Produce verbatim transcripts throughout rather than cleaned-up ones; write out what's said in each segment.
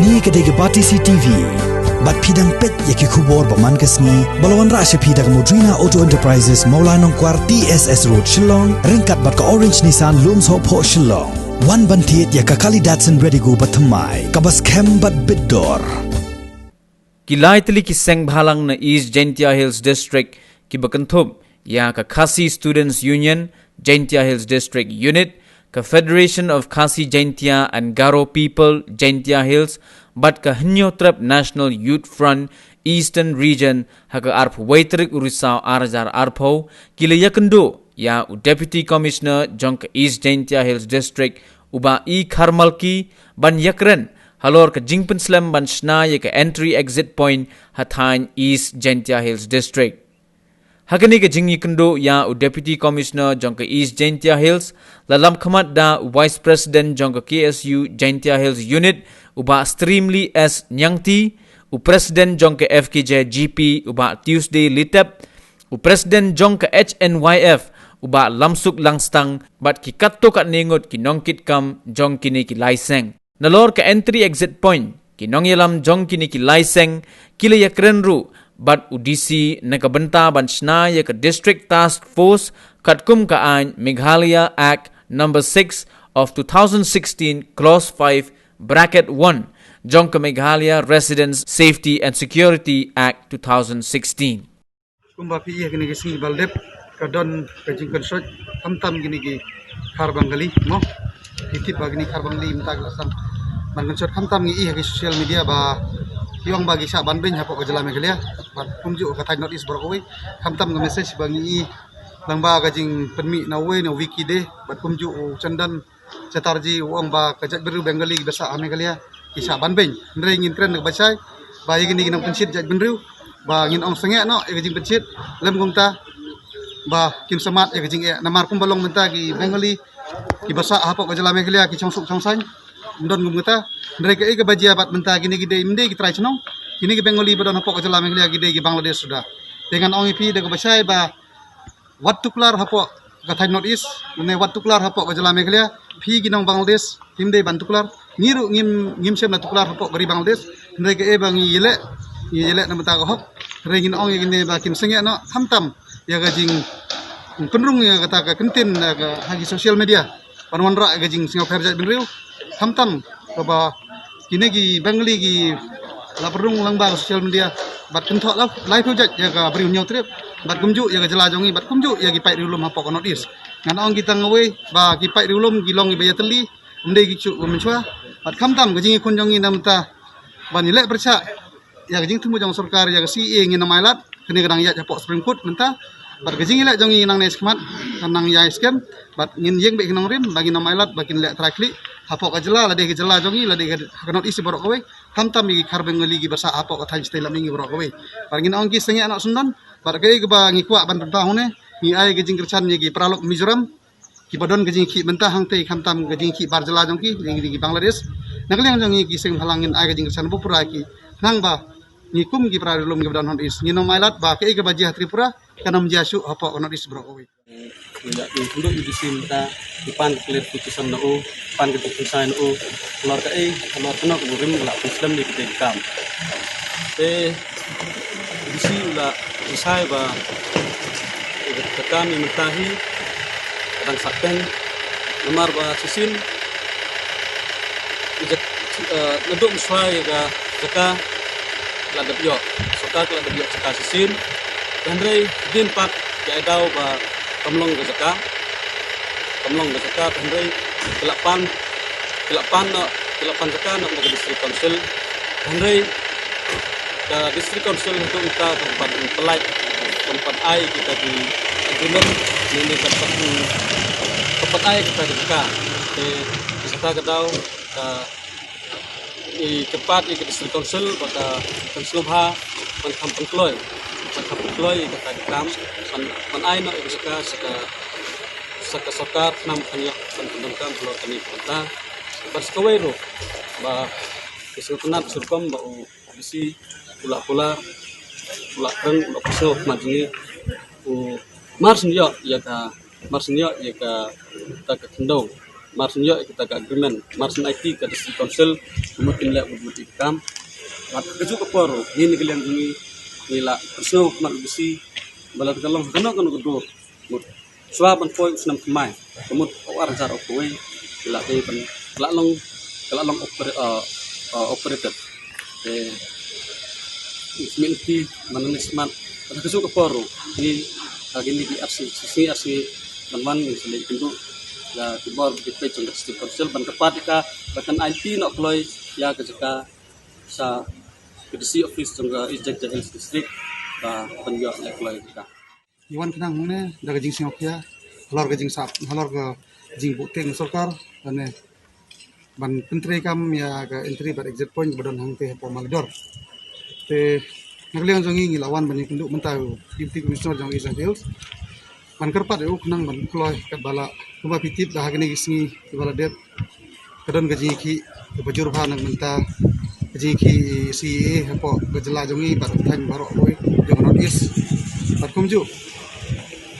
Kane ka dei ka Batesi TV. Bad phi dang peit ïa ki khubor ba man ka sngi ba la wanrah sha phi da ka Modrina Auto Enterprises, Mawlai Nongkwar, T S S Road, Shillong, ryngkat bad ka Orange Nissan, Lumsohphoh, Shillong. Wan ban thied ïa ka kali Datsun Redigo ba thymmai, kaba skhem bad bit dor. Ki lai tylli ki seng bhalang na East Jaintia Hills District kiba kynthup ïa ka Khasi Students Union, Jaintia Hills District Unit, ka Federation of Khasi Jaintia and Garo People, Jaintia Hills, bad ka Hynñiewtrep National Youth Front, Eastern Region, ha ka arphew wei tarik u Risaw ar hajar arphew, ki la ïakynduh ïa u Deputy Commissioner jong ka East Jaintia Hills District, u Bah E Kharmalki, ban ïakren halor ka jingpynslem ban shna ïa ka entry exit point ha thaiñ East Jaintia Hills District. Ha kane ka jingïakynduh ïa u Deputy Commissioner jong ka East Jaintia Hills, la lam khmat da u Vice President jong ka K S U Jaintia Hills Unit, u Bah Streamly S Niangti, u President jong ka F K J G P, u Bah Tuesday Litep, u President jong ka H N Y F, u Bah Lamsuk Langstang, bad ki katto katne ngut ki nongkitkam jong kine ki lai seng. Nalor ka entry exit point, ki nongïalam jong kine ki lai seng ki la ïakren ruh bad u D C na ka bynta ban shna ïa ka District Task Force katkum ka aiñ Meghalaya Act number six of two thousand sixteen, clause five, bracket one, jong ka Meghalaya Residents Safety and Security Act two thousand sixteen. Kumba phi ïohi ha kine ki sngi ba la dep, ka don ka jingkynshoh khamtam kine ki khar Bengali, mo. Phi tip ba kine khar Bengali mynta ki la sdang ban kynshoh khamtam, ngi ïohi ha ki social media ba ki ong ba ki shah ban beiñ hapoh ka jylla Meghalaya bad kumjuh ka thaiñ North East baroh kawei. Khamtam ka message ba ngi ïohi lyngba ka jingpynmih na uwei na u Vicky Dey bad kumjuh u Chandan Chatterjee u ong ba ka jaitbynriew Bengali kiba sah ha Meghalaya ki shah ban beiñ. Hynrei ngin kren da kaba shai ba ïa kine ki nongpynshit jaitbynriew ba ngin ong sangeh noh ïa ka jingpynshit, lem kumta ba kim sah mat ïa ka jingeh. Namar kumba long mynta ki Bengali kiba sah hapoh ka jylla Meghalaya ki shongsuk shongsaiñ, ym don kum kata. Hynrei kaei kaba jia bad mynta kine ki dei, ym dei ki trai shnong. Kine ki Bengali ba don hapoh ka jylla Meghalaya ki dei ki Bangladesh suda. Te ngan ong ïa phi da kaba shai ba wat tuklar hapoh ka thaiñ North East, ne wat tuklar hapoh ka jylla Meghalaya. Phi ki nong Bangladesh, phim dei ban tuklar. Ngi ruh ngim, ngim shym la tuklar hapoh ka ri Bangladesh. Hynrei kaei ba ngi ïaleh, ngi ïaleh na bynta ka hok. Hynrei ngin ong ïa kine ba kin sangeh noh khamtam ïa ka jingpynrung ïa kata ka kyntien, ïa ka, ha ki social media ban wanrah ïa ka jingsngewpher jaitbynriew. Khamtam kaba kine ki Bengali ki la pynrung lyngba ka social media bad kynthoh la, laiphew jait ïa ka briew Hynñiewtrep bad kumjuh ïa ka jylla jong ngi bad kumjuh ïa ki paid riewlum hapoh ka North East. Ngan ong ki tang kawei ba ki paid riewlum ki long kiba ïatylli, ym dei ki shu mynshuwa. Bad khamtam ka jingïakhun jong ngi na bynta ban ïaleh pyrshah ïa ka jingthmu jong sorkar ïa ka C A A ngin ym ailad, kane ka dang ïaid hapoh Supreme Court mynta. Bad ka jingïaleh jong ngi nangne shakhmat kan nang ïai skhem bad ngin ïeng beit ki nongrim ba ngin ym ailad ba kin leh trai khlieh hapoh ka jylla, lade ka jylla jong ngi, lade ka, ha ka North East baroh kawei. Khamtam ïa ki khar Bengali kiba sah hapoh ka thaiñ shatei lam ïa ngi baroh kawei. Bad ngin ong ki sangeh noh syndon bad kaei kaba ngi kwah ban pynpaw hangne, ngi ai ka jingkyrshan ïa ki paralok Mizoram kiba don ka jingïakhih mynta hangtei, khamtam ka jingïakhih bar jylla jong ki, jong ki Bangladesh. Na ka liang jong ngi ki seng bhalang ngin ai ka jingkyrshan ba pura ïa ki, khnang ba ngi kum ki para riewlum kiba don ha North East ngin ym ailad ba kaei kaba jia ha Tripura kan ym jia shuh hapoh ka North East baroh kawei. Ïa ki khyndew U D C mynta ki pan ka clarification na u, pan ka jingpynshai na u, halor kaei, halor kano ka burom ka la pynslem ïa kitei ki kam. Te U D C u la pynshai ba ka kam ïa mynta hi ka dang sah teng, namar ba shisien ïa, eh, naduh mynshuwa ïa ka jaka la dep ïoh, sorkar ka la dep ïoh jaka shisien. Hynrei hadien pat ka ai daw ba kam long ka jaka, kam long ka jaka, hynrei ki la pan, ki la pan noh, ki la pan jaka noh na ka District Council. Hynrei ka District Council haduh mynta kam pat pynlait, kam pat ai kita ki agreement, ne, ne kam pat, kam pat ai kita ki jaka. Te kata ka daw ka, i, kyrpad ïa ka District Council ba ka, kan sngewbha ban kham pynkloi, ban kham pynkloi ïa kata ka kam, ban, ban ai noh ïa ka jaka sha ka, sha ka sorkar khnang ban ïoh ban pyndonkam halor kane ka bynta. Bad sa kawei ruh ba ka sngewtynnat syrkom ba u D C u la kular, u la kren, u la pynshai ha khmat jong ngi, u mar shen ïoh ïa ka, mar shen ïoh ïa ka, kata ka khyndew. Mar syn ïoh ïa kata ka agreement, mar syn aiti ka District Council, ka mut kin leh bud bud ïa ka kam. Bad ka juh ka por ruh, ngi na ka liang jong ngi, ngi la pynsngew khmat u D C, ba lada ka long kano kano ka dur, mut shuwa ban poi u snem thymmai, ka mut u ar hajar arphew wei, ka la dei ban, ka la long, ka la long oper-, uh, uh, operated. Te ngi sngewthuh, man ngi smat, bad ha ka juh ka por ruh, ngi, ha kine ki ar sngi, sngi ar sngi ban wan, ngi sa leit kynduh ïa ki bor ki peit jong ka District Council ban kyrpad ïa ka ba kan aiti noh kloi ïa ka jaka sha ka D C office jong ka East Jaintia Hills District ba kan ïoh leh kloi ïa ka. Ngi wan khnang hangne da ka jingsngewkhia halor ka jingsap, halor ka jingbuh teng sorkar, lane ban pyntreikam ïa ka entry bad exit point ba don hangtei hapoh Malidor. Te na ka liang jong ngi, ngi la wan ban ïakynduh mynta u Deputy Commissioner jong East Jaintia Hills ban kyrpad ïa u khnang ban kloi katba lah. Kumba phi tip, da ha kine ki sngi kiba la dep ka don ka jingïakhih kaba jur bha na ka bynta ka jingïakhih C A A hapoh ka jylla jong ngi bad ka thaiñ baroh kawei jong ka North East. Bad kumjuh,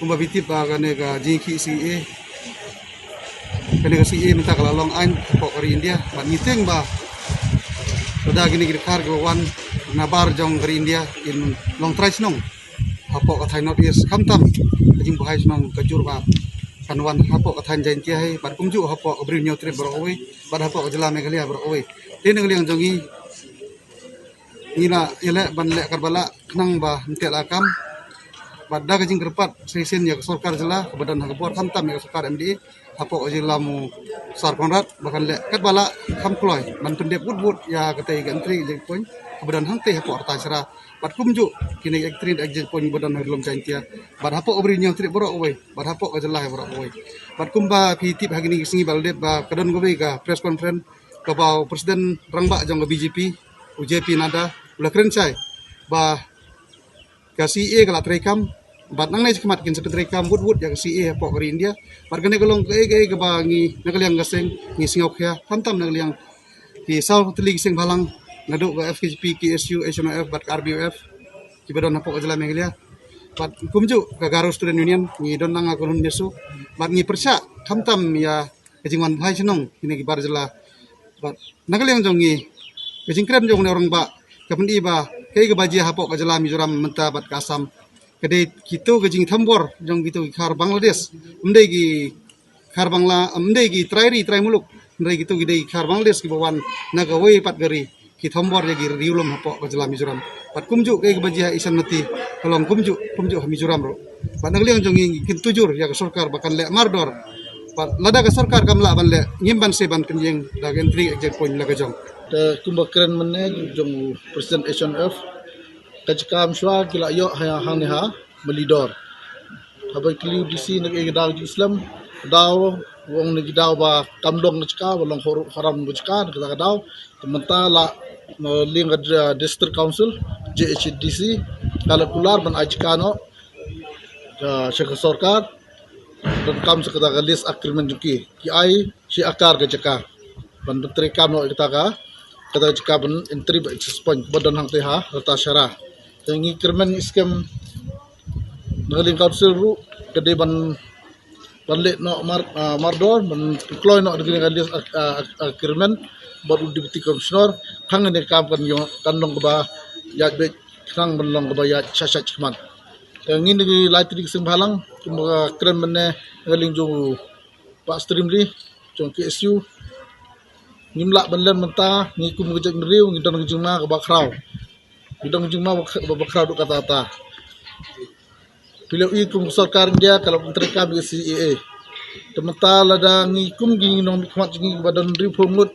kumba phi tip ba kane ka jingïakhih C A A, kane ka C A A mynta ka la long aiñ hapoh ka ri India, bad ngi tieng ba lada kine ki dkhar kiba wan nabar jong ka ri India kin long trai shnong hapoh ka thaiñ North East, khamtam ka jingbhaei shnong ka jur bha kan wan hapoh ka thaiñ Jaintia hi, bad kumjuh hapoh ka Bri u Hynñiewtrep baroh kawei, bad hapoh ka jylla Meghalaya baroh kawei. Te na ka liang jong ngi, ngi la ïaleh ban leh katba lah khnang ba ym teh la kam. Bad da ka jingkyrpad sa shisien ïa ka sorkar jylla kaba don ha ka bor, khamtam ïa ka sorkar M D A hapoh ka jylla u Sir Conrad, ba kan leh katba lah kham kloi ban pyndep bud bud ïa katei ka entry exit point kaba don hangtei hapoh Rta Shra. Bad kumjuh kine ki entry exit point ba don ha Ri Lum Jaintia, bad hapoh ka Bri u Hynñiewtrep baroh kawei, bad hapoh ka jylla hi baroh kawei. Bad kumba phi tip, ha kine ki sngi ba la dep ba ka don kawei ka press conference kaba u President Rangbah jong ka B J P, u J P Nadda, u la kren shai ba ka C A A ka la treikam, bad nangne shakhmat kin sa pyntreikam bud bud ïa ka C A A hapoh ka ri India. Bad kane ka long kaei kaei kaba ngi na ka liang ka seng ngi sngewkhia, khamtam na ka liang ki saw tylli ki seng bhalang, naduh ka F K J P, K S U, H N O F bad ka R B U F, kiba don hapoh ka jylla Meghalaya. Bad kumjuh ka Garo Student Union, ngi don lang ha ka Lum Meso, bad ngi pyrshah khamtam ïa ka jingwan bhaei shnong kine ki bar jylla. Bad na ka liang jong ngi, ka jingkren jong une u rangbah ka pyni ba kaei kaba jia hapoh ka jylla Mizoram mynta bad ka Assam, ka dei kito ka jingthombor jong kito ki khar Bangladesh. Ym dei ki khar Bangla, ym dei ki trai ri trai muluk, hynrei kito ki dei ki khar Bangladesh kiba wan na kawei pat ka ri, ki thombor ïa ki riewlum hapoh ka jylla Mizoram. Bad kumjuh kaei kaba jia ha Ïshan Mati ka long kumjuh, kumjuh ha Mizoram ruh. Bad na ka liang jong ngi, ngi kyntu jur ïa ka sorkar ba kan leh mardor. Bad lada ka sorkar kam lah ban leh, ngim banse ban pynïeng da ka entry exit point la ka jong. Te kumba kren mynne jong u President H N O F, ka jaka mshuwa ki la ïoh ha hangne ha Malidor. Haba kylli u D C na kaei ka daw jingslem, daw, u ong na ki daw ba kam long ka jaka, ba long haram ka jaka na kata ka daw. Te mynta la, eh, liang ka, eh, District Council, J H D C, ka la kular ban ai jaka noh, eh, sha ka sorkar, donkam sha kata ka lease agreement jong ki, ki ai shi akar ka jaka ban pyntreikam noh ïa kata ka, kata ka jaka ban entry bad exit point ba don hangtei ha Rta Shra. Te ngi kyrmen ngi skhem na ka liang council ruh ka dei ban, ban leh noh mar, ah, mardor, ban kloi noh na ka liang ag-, ah, ag-, agreement bad u Deputy Commissioner, khnang kane ka kam kan ïoh, kan long kaba ïaid beit, khnang ban long kaba ïaid shait shait shakhmat. Te ngi na ki lai tylli ki seng bhalang, kumba kren mynne na ka liang jong u Bah Streamley jong K S U, ngim lah ban len mynta, ngi kum ka jaitbynriew ngi don ka jingma kaba khraw. Ngi don ka jingma ba kh-, ba, ba khraw duk katta katta. Phi la ïohi kum ka sorkar India ka la pyntreikam ïa ka C A A. Te mynta lada ngi kum ki nongmihkhmat jong ngi ba don hynriewphew ngut,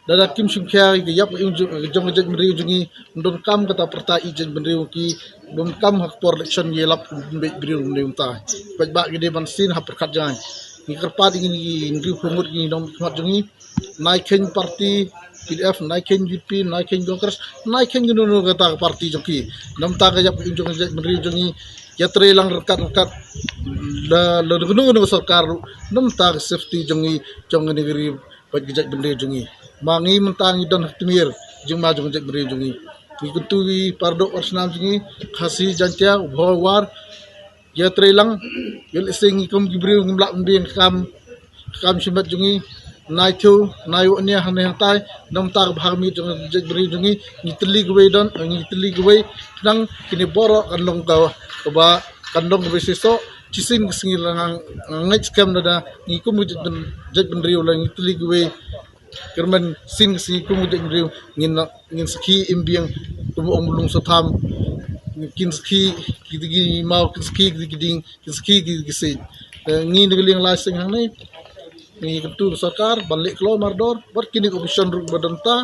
lada kim shim khia ïa ka ïap ka im jong, jong ka jaitbynriew jong ngi, donkam kata pyrta ïa ka jaitbynriew ki, donkam ha ka por election ïalap kum beit briew kum dei mynta. Paidbah ki dei ban sngewthuh ha pyrkhat jngai. Ngi kyrpad ïa ngi, ngi hynriewphew ngut ki nongmihkhmat jong ngi, nai kheiñ party P D F, nai kheiñ U D P, nai kheiñ Congress, nai kheiñ kano kano kata ka party jong ki. Namar kata ka ïap ka im jong ka jaitbynriew jong ngi, ïatrei lang ryngkat ryngkat la, la kano kano ka sorkar ruh, namar kata ka safety jong ngi, jong ngi ka ri bad ka jaitbynriew jong ngi. Ma ngi mynta ngi don ha tmier jingma jong ka jaitbynriew jong ngi. Ngi kyntu ïa ki para doh para snam jong ngi, Khasi, Jaiñtia, u Bhoi, u War, ïatrei lang, ïa lehse ngi kum ki briew ngim lah ban biang kam, Kam shimet jong ngi nai thew nai wok ne hangne hangtai, namta ka bha ka miet jong jaitbynriew jong ngi, ngi tylli kawei don, ngi tylli kawei, khnang kine baroh kan long ka kaba kan long kawei shisha. Shisien ka sngi la nga ngeit skhem da ngi kum ka jaitbynriew la ngi tylli kawei. Kyrmen shisien ka sngi kum ka jaitbynriew ngin ngin sakhi im biang, kum ong Lung Satham, kin sakhi ki digi maw, kin sakhi ki digi ding, kin sakhi ki digi sing. Ngi na ka liang lai seng hangne ngi kyntu ka sorkar ban leh kloi mardor bad kine ka opposition ruh ba don ta,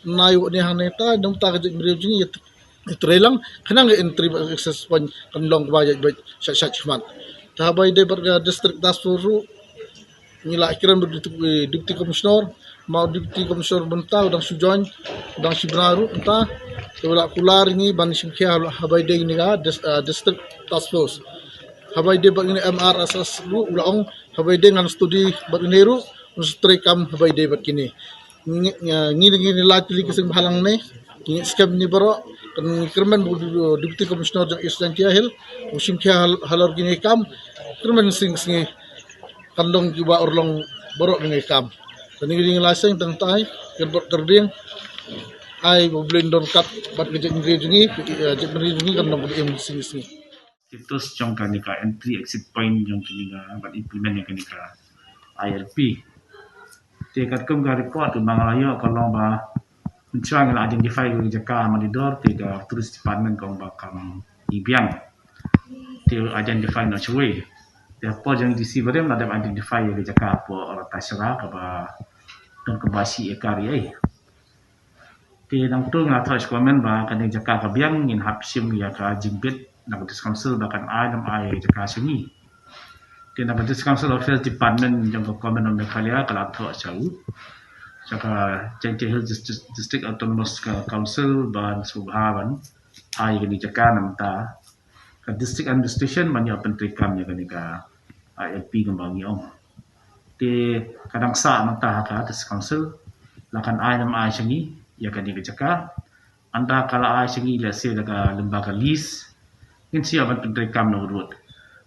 nai wok ne hangne ta, namta ka jaitbynriew jong ngi ïa trei lang khnang ka entry bad access point kan long kaba ïaid beit shat shat khmat. Te haba ïadei bad ka district task force ruh ngi la kren bad deputy commissioner, ma deputy commissioner mynta u dang shu join, u dang shu bna ruh mynta. Te u la kular ngi ban shim khia haba ïadei ngi ka district task force. Haba ïadei bad ngi M R S S ruh u la ong haba ïadei ngan study bad ngi ruh ngan trei kam haba ïadei bad kine. Ngi ngi ngi la tylli ki sing bhalang ne ngi skhem ni baroh kan ngi kyrmen bu deputy commissioner jong East Jaintia Hills u shim khia halor kine kam kyrmen sing sngi kan long kiba urlong baroh kine kam. Kan ngi ring la seng tang tai kyrpot kyrding ai bu blin don kat bad ka jaitbynriew jong ngi, ka jaitbynriew jong ngi kan long kaba im sing sngi. Status jong kane ka entry exit point jong kane ka ban implement ïa kane ka I L P. Te katkum ka report ba nga la ïoh ka long ba mynshwa ngi la identify ka jaka mardor te ka tourist department ka ong ba kam i biang. Te identify na shawei. Te hapoh jong D C barim la dep identify ïa ka jaka hapoh Ratasra kaba don kaba shi ekar ïa. Te nangtu nga thoh sha comment ba kane jaka ka biang ngin hap shim ïa ka jingbit na ka District Council ba kan ai ne em ai jaka sha ngi. Te na ka District Council Affairs Department jong ka Government of Meghalaya ka la thoh sha u sha ka Jaintia Hills District, District Autonomous Council ban sngewbha ban ai kane jaka namta ka District Administration ban ïoh pyntreikam ïa kane ka I L P kumba ngi ong. Te ka dang sah mynta ha ka District Council la kan ai ne em ai sha ngi ïa kane ka jaka. Ynda ka la ai sha ngi lehse da ka lyngba ka lease ngin sa ïoh ban pyntreikam na u rud.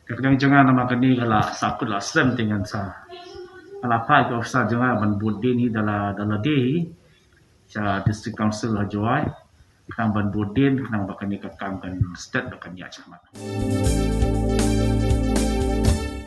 Ka kyrdan jong nga namar kane ka la sahkut la slem te ngan sa ka la phah ka officer jong nga ban bud dien hi da la da lade hi sha District Council ha Jowai khnang ban bud dien khnang ba kane ka kam kan stet ba kan ïaid shakhmat.